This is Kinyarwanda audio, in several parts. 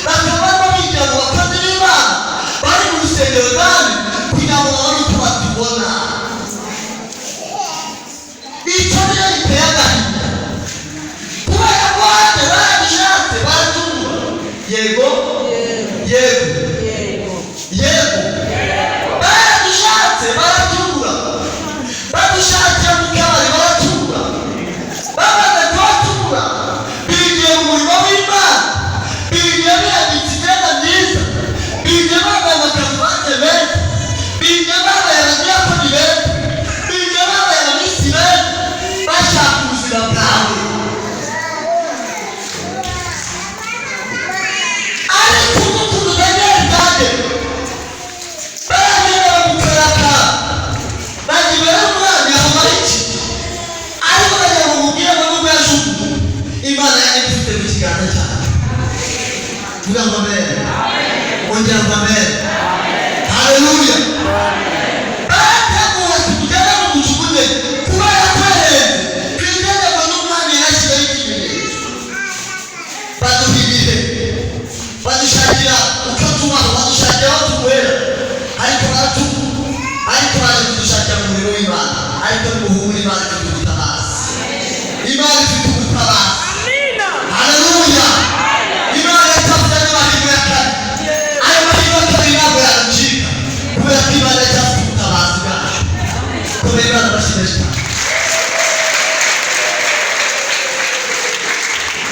Bakaba barimo bigira ngo bakozi b'Imana bari mu rusengero, kandi kugira ngo babone uko batubona. Icyo niyo giteye agahinda, kubera ko hanze barabishatse baratubura. Yego, yego, yego, baradushatse baratubura, badushakira mu kabari baratubura. Bamaze kubatubura, bigiye mu murimo w'Imana, bigiye biragitse imyenda myiza, bigiye bambaye amakaruvati meza, bigiye bambaye abadiyakoni beza, bigiye bambaye abamisi beza, bashaka ubuzima bwawe. Ariko ubu ukuntu Daniyeli bwageze, baragenda bamukoraka, bajya imbere y'umwami ahamara iki. Ariko bagira ngo mubwire ngo nubwo yajugunywe, Imana yari ifite mu kiganza cyayo. Vuga ngo amen. Ongera ngo amen. Haleluya. Barateguwe tugende mu mujugunye kubera kwerenze ku itegeko n'umwami yashyizeho ikimenyetso. Baduha ibihe, badushakira uko tubaho, badushakira aho tuguhera, ariko baratu, ariko baje kudushakira mu murimo w'Imana. Ariko nimuhumure, Imana ifite ubutabazi, Imana ifite ubutabazi. Haleluya. Imana yatafite n'amahirwe ya kane. Ayo mahirwe ya kabiri ntabwo yaducika, kubera ko Imana yacyafite ubutabazi bwacu. Kubera Imana bashimije cyane.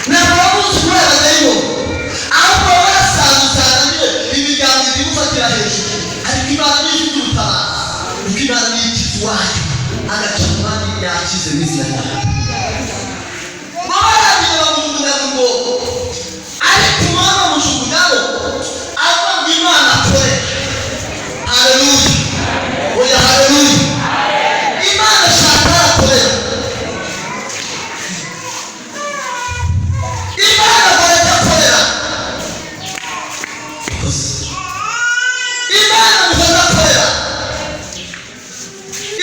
Ntabwo bamuzi kubera abadayimoni, ahubwo baba basanze, usanga nyine imiryango iri gufatira hejuru. Ariko Imana niyo ifite ubutabazi, kuko Imana niyo ikiza uwayo, agaca mu bandi yakize mu izina ryayo. Barangije bamujugunya mu rwobo, ariko umwami amujugunyamo avuga ngo Imana akore. Haleluya. Oya, haleluya. Imana ashaka arakorera, Imana akora akorera, Imana muhoza akorera,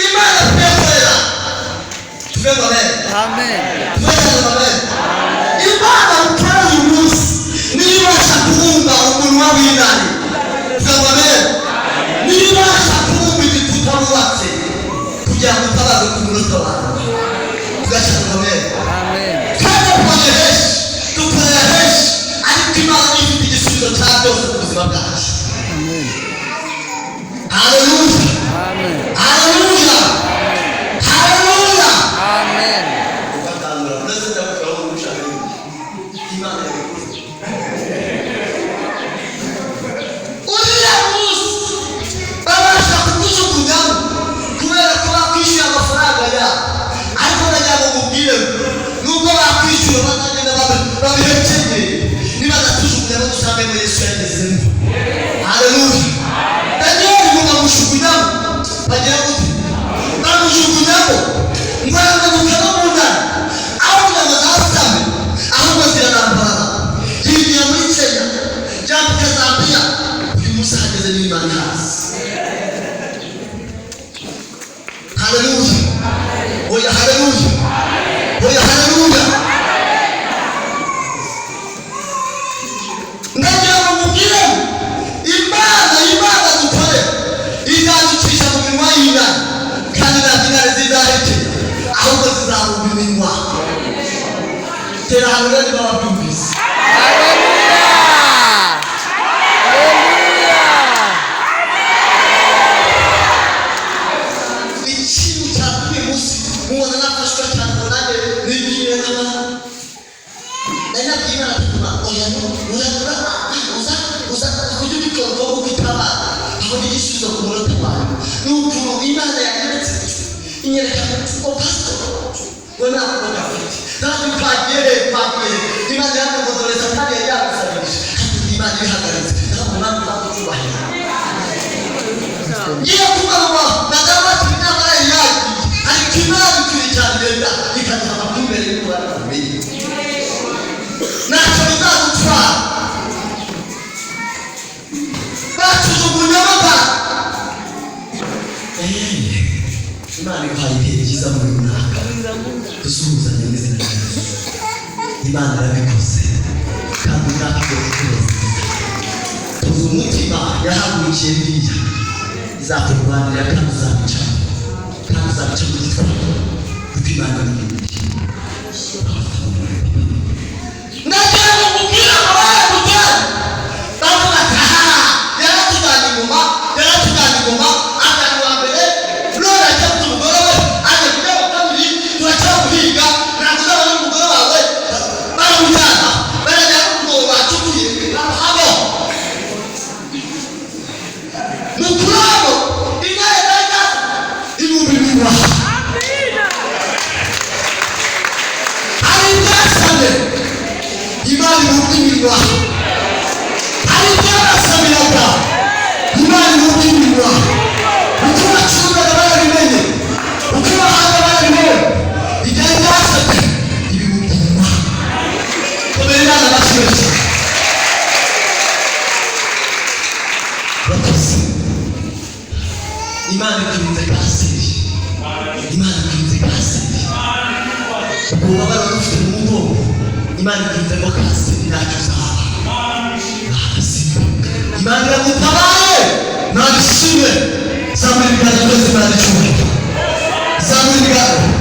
Imana tuyakorera. Tuve ngo amen. Amen. Tuve ngo amen. Imana ukora uyu munsi niyo ibasha kubumba umunwa w'intare. Tuve ngo amen. Niyo ibasha kubumba igikuta wubatse kugira ngo utabaze ku munota wawe. Tugashaka ngo amen. Amen. Kandi dukoze henshi, dukorera henshi, ariko Imana niyo ifite igisubizo cya byose ku buzima bwacu. Amen. Haleluya. Amen. Haleluya, haleluya. Amen. Ugatangura uretse ndagukuraho ushaka Imana yabikoze. Uriya munsi babasha kukujugunyamo kubera ko bakwishyuye amafaranga yabo. Ariko ndagira ngo mubwire ngo nubwo bakwishyura, bazagenda babihekenyeye. Nibadatujugunyamo, dusangemo Yesu yagezemo. Haleluya. Daniyeli ngo bamujugunyamo, bagira gute? Bamujugunyamo ngo yamanuka no mu ntare, aho kugira ngo zasame, ahubwo zirarambarara. Yigira muri Kenya, yambuka Zambiya, uyu munsi ahageze n'Imana hasi. Haleluya. Oya, haleluya. Oya, haleluya. Ndagira ngo mubwire ngo Imana, Imana dukore izaducisha mu minwa y'intare, kandi ntabwo intare zizahekenya, ahubwo zizabumba iminwa. Tera haleluya niba wabyumvise. Hallelujah. Hallelujah. Ikintu cyatumye uyu munsi mubona nafashwe cyane, ngo nanjye nibwire nk'abandi, nari nabwiye Imana ati: "Oya, uragura uza uza kujya ubikora ukaboko itabara, habona igisubizo ku munota wawe." Ni ukuntu Imana yanyeretse, inyereka ngo: "Pastor, we nta kuboko afite." Ntabwo twagiye he, twagiye he? Imana yambwiye ngo: "Dore Satani yari yagusabirije." Ariko Imana ibihagaritse, ntabwo umwami uzakucyubahira. Ngiye kugarura nagaba inama yari yagiye, ariko Imana ikwiriye cyane igenda ikaduha amakuru mbere y'uko bari babimenye. Ntacyo bizadutwara batujugunyamo ba. Imana iguhaye ibihe byiza muri uyu mwaka. Dusuhuzanye mu izina rya Yesu. Imana irabikoze, kandi umwaka ugiye kutuba. Uzi umutima yahagurukiye biriya, izakurwanira kandi uzabica, kandi uzabica mu gitwaro, kuko Imana ni ibiri. Ndagira ngo nkubwire ngo barakujyanye, bavuga ati: "Aha yaratujyanye ingoma, yaratujyanye ingoma, ajyana uwa mbere, none ajya ku mugore we, ajya kujya wa kabiri, turajya guhiga, ntabwo uzabona umugore wawe." Baramujyana, barajyana ku mwobo bacukuye, bamuhamo mu kurabo intare zajya 2000. Hari ibyasabye Imana ibumba iminwa, hari ibyabasabiraga Imana ibumba iminwa. Uko bacuruzaga barabimenye, uko bahanga barabimenye, ibyari byasabye ibibumba iminwa. Komera Imana amashyi menshi. Urakoze. Imana ikurinze kanseri, Imana ikurinze kanseri. Ubwo bubabare wari ufite mu mugongo, Imana ikurinzemo kanseri, ntacyo uzaba. Imana iragutabaye, Imana ishimwe. Zamura ibiganza byose, Imana icyubahiro. Zamura ibiganza.